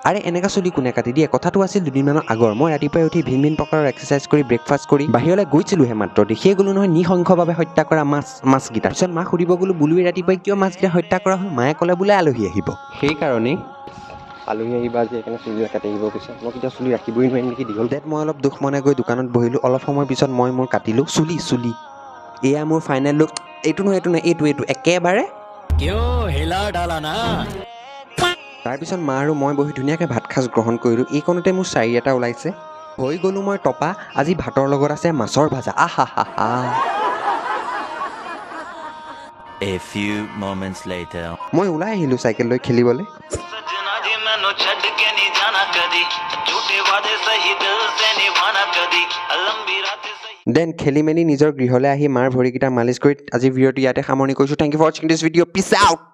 আৰে, এনেকা চুলি কোনে কাটি দিয়ে? কথাটো আছিল দুদিনমানৰ আগৰ। মই ৰাতিপুৱাই উঠি ভিন ভিন প্ৰকাৰৰ এক্সাৰচাইজ কৰি, ব্ৰেকফাষ্ট কৰি বাহিৰলৈ গৈছিলোঁহে মাত্ৰ, দেখিয়ে গ'লো নহয় নৃশংসভাৱে হত্যা কৰা মাছকেইটা। পিছত মাক সুধিব গ'লো, বোলো, ৰাতিপুৱাই কিয় মাছকেইটা হত্যা কৰা হ'ল? মায়ে ক'লে বোলে আলহী আহিব। সেইকাৰণেই আলহী আহিব আজি, সেইকাৰণে চুলিবিলাক কাটি আহিব কৈছে। মই কেতিয়াও চুলি ৰাখিবই নোৱাৰিম নেকি দীঘল। Then মই অলপ দুখ মনে গৈ দোকানত বহিলোঁ। অলপ সময়ৰ পিছত মই মোৰ কাটিলোঁ চুলি চুলি। এয়া মোৰ ফাইনেল লুক। এইটো নহয়, এইটো নহয়, এইটো, এইটো একেবাৰে। क्यों, हिला डाला ना? তাৰপিছত মা আৰু মই বহি ধুনীয়াকৈ ভাত সাজ গ্ৰহণ কৰিলোঁ। এইকণতে মোৰ চাৰি এটা ওলাইছে, হৈ গ'লোঁ মই টপা। আজি ভাতৰ লগত আছে মাছৰ ভাজা। আহা হা হা। A few moments later. মই ওলাই আহিলোঁ চাইকেল লৈ খেলিবলৈ। ਸੱਜਣਾ ਜੀ, ਮੈਨੂੰ ਛੱਡ ਕੇ ਨਹੀਂ ਜਾਣਾ ਕਦੀ, ਝੂਠੇ ਵਾਦੇ ਸਹੀ ਦਿਲ ਸੇ ਨਿਭਾਣਾ ਕਦੀ, ਲੰਬੀ ਰਾਤ ਸਹੀ। Then খেলি মেলি নিজৰ গৃহলৈ আহি মাৰ ভৰিকেইটা মালিচ কৰি আজি ভিডিঅ'টো ইয়াতে সামৰণি কৰিছোঁ। Thank you for watching this video. Peace out.